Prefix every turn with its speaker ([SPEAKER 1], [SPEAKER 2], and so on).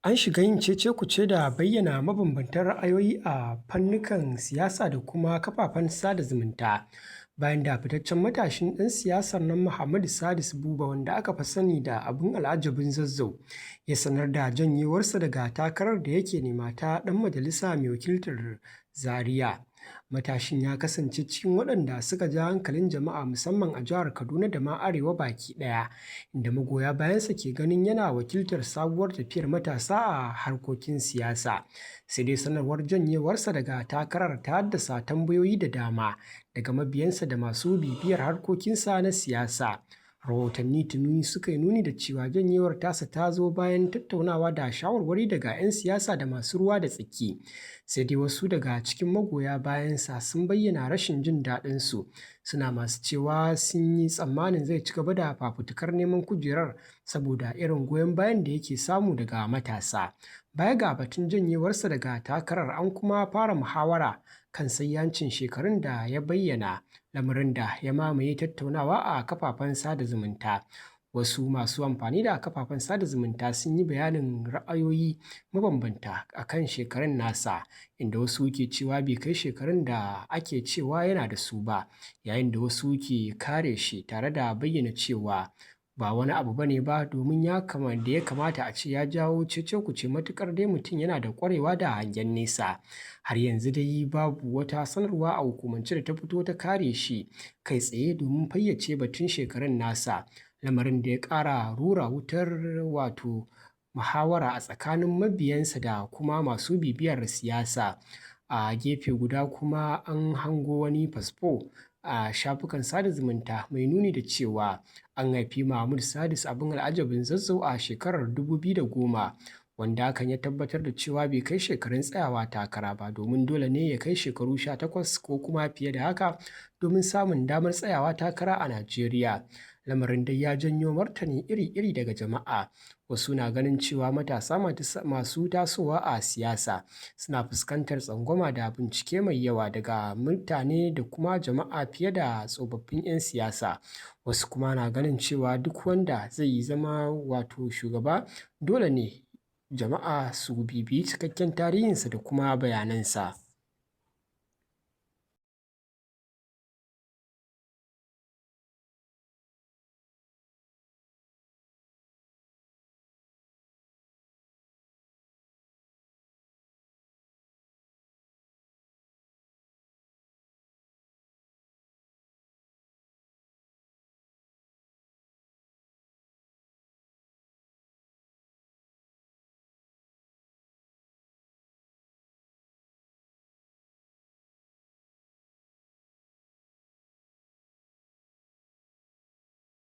[SPEAKER 1] An shiga yin cece-kuce da bayyana mabambantan ra'ayoyi a fannukan siyasa da kuma kafafen sada zumunta bayan da fitaccen matashin ɗan siyasar nan Mahmud Salisu Buba, wanda aka fi sani da Abin Al'ajabin Zazzau, ya sanar da janyewarsa daga takarar da yake nema ta ɗan majalisa mai wakiltar Zaria. Matashin ya kasance cikin waɗanda suka ja hankalin jama'a musamman a jihar Kaduna da ma Arewa baki ɗaya, inda magoya bayansa ke ganin yana wakiltar sabuwar tafiyar matasa a harkokin siyasa. Sai dai sanarwar janyewarsa daga takarar ta haddasa tambayoyi da dama daga mabiyansa da masu bibiyar harkokinsa na siyasa. Rahotanni tuni suka yi nuni da cewa janyewar tasa ta zo bayan tattaunawa da shawarwari daga 'yan siyasa da masu ruwa da tsaki. Sai dai wasu daga cikin magoya bayansa sun bayyana rashin jin daɗinsu, suna masu cewa sun yi tsammanin zai ci gaba da fafutukar neman kujerar saboda irin goyon bayan da yake samu daga matasa. Baya ga batun janyewarsa daga takarar, an kuma fara muhawara kan sahihancin shekarun da ya bayyana, lamarin da ya mamaye tattaunawa a kafafen sada zumunta. Wasu masu amfani da kafafen sada zumunta sun yi bayanin ra'ayoyi mabambanta a kan shekarun nasa, inda wasu ke cewa bai kai shekarun da ake cewa yana da su ba, yayin da wasu ke kare shi tare da bayyana cewa ba wani abu ba ne ba domin da ya kamata a ce ya jawo cece-kuce matuƙar dai mutum yana da ƙwarewa da hangen nesa. Har yanzu dai babu wata sanarwa a hukumance da ta fito ta kare shi kai tsaye domin fayyace batun shekarun nasa, lamarin da ya ƙara rura wutar wato muhawara a tsakanin mabiyansa da kuma masu bibiyar siyasa. A gefe guda kuma, an hango wani fasfo a shafukan sada zumunta mai nuni da cewa an haifi Mahmud Salisu Abin Al'ajabin Zazzau a shekarar 2010, wanda hakan ya tabbatar da cewa bai kai shekarun tsayawa takara ba, domin dole ne ya kai shekaru 18 ko kuma fiye da haka domin samun damar tsayawa takara a Najeriya. Lamarin dai ya janyo martani iri-iri daga jama'a. Wasu na ganin cewa matasa masu tasowa a siyasa suna fuskantar tsangwama da bincike mai yawa daga mutane da kuma jama'a fiye da tsofaffin 'yan siyasa. Wasu kuma na ganin cewa duk wanda zai zama wato shugaba, dole ne jama'a su bibiyi cikakken tarihinsa da kuma bayanansa.